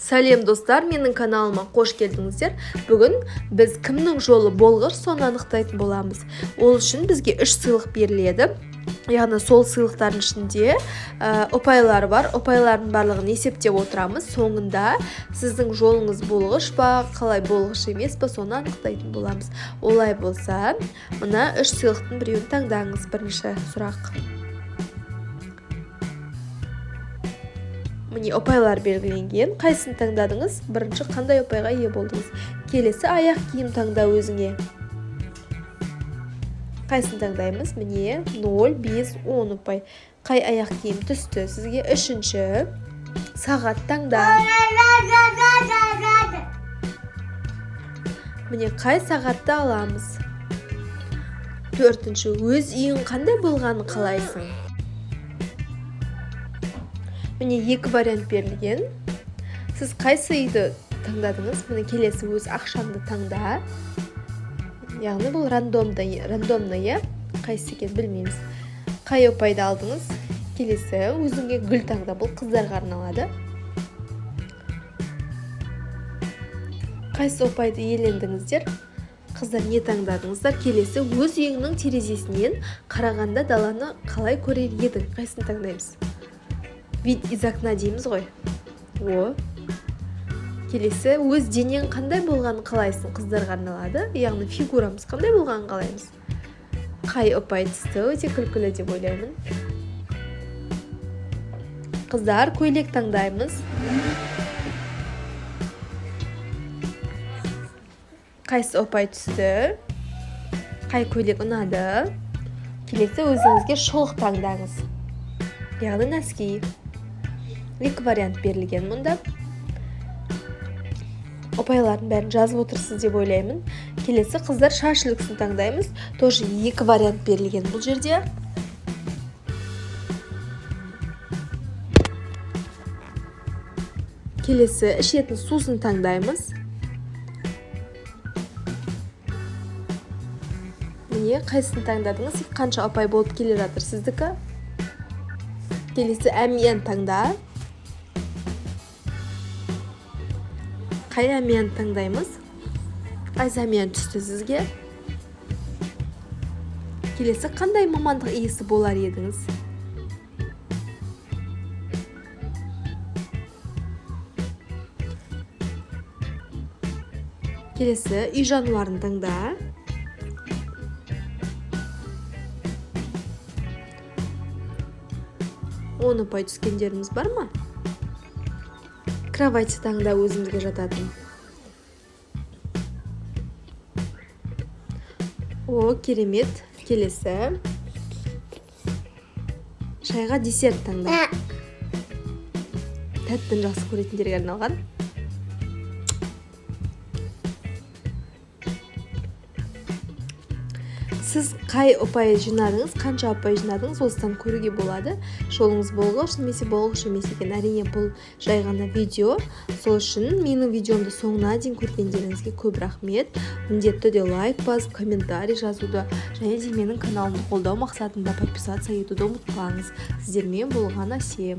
Сәлем, достар, менің каналыма қош келдіңіздер. Бүгін біз кімнің жолы болғыр, соны анықтайтын боламыз. Ол үшін бізге 3 сыйлық беріледі. Яғни сол сыйлықтардың ішінде ұпайлар бар. Ұпайлардың барлығын есептеп отырамыз. Соңында сіздің жолыңыз болғыш па, қалай болғыш емес па, соны анықтайтын боламыз. Олай болса, мына 3 сыйлықтың біреуін таңдаңыз. Бірінші сұрақ. Міне, ұпайлар белгіленген. Қайсысын таңдадыңыз? Бірінші қандай ұпайға ие болдыңыз? Келесі аяқ киім таңда өзіңе. Қайсысын таңдаймыз? Міне, 0, 5, 10 ұпай. Қай аяқ киім түсті сізге? Үшінші сағат таңда. Міне, қай сағатты аламыз? Төртінші, өз үйің қандай болғанын қалайсың? Міне, 2 вариант берілген. Сіз қайсы үйді таңдадыңыз? Міне, келесі өз ақшаңды таңда. Яғни бұл рандомды, иә? Қайсы екенін білмейміз. Қай ұпайды алдыңыз? Келесі өзіңе гүл таңда. Бұл қыздарға арналады. Қайсы ұпайды иелендіңіздер? Қыздар, не таңдадыңыздар? Келесі өз үйіңнің терезесінен қарағанда даланы қалай көрер едің? Қайсысын таңдаймыз? Вид из окна дейміз ғой. О. Келесі өз денең қандай болғанын қалайсың? Қыздарға арналады. Яғни фигурамыз қандай болғанын қалаймыз. Қай ұпай түсті? Өте күлкілі деп ойлаймын. Қыздар, көйлек таңдаймыз. Қайсы ұпай түсті? Қай көйлек ұнады? Келесі өзіңізге шұлық таңдаңыз. Яғни носки. 2 вариант берілген мұнда. Ұпайлардың бәрін жазып отырсыз деп ойлаймын. Келесі қыздар шаш үлгісін таңдаймыз. Тоже 2 вариант берілген бұл жерде. Келесі ішетін сусын таңдаймыз. Міне, қайсысын таңдадыңыз? Қанша ұпай болып келе жатыр сіздікі? Келесі әмиян таңда. Қай әмиян таңдаймыз? Қайсы әмиян түсті сізге? Келесі қандай мамандық иесі болар едіңіз? Келесі үй жануарын таңда. 10 ұпай түскендеріміз бар ма? Кровать таңда өзімізге жататын. О, керемет. Келесі. Шайға десерт таңда. Тәттіні жақсы көретіндерге арналған. Сіз қай ұпай жинадыңыз, қанша ұпай жинадыңыз, осыдан көруге болады. Жолыңыз болғыш немесе болғыш емес екен. Әрине, бұл жай ғана видео. Сол үшін менің видеомды соңына дейін көргендеріңізге көп рахмет. Міндетті түрде лайк басып, комментарий жазуды және де менің каналымды қолдау мақсатында подписаться етуді ұмытпаңыз. Сіздермен болған Әсем.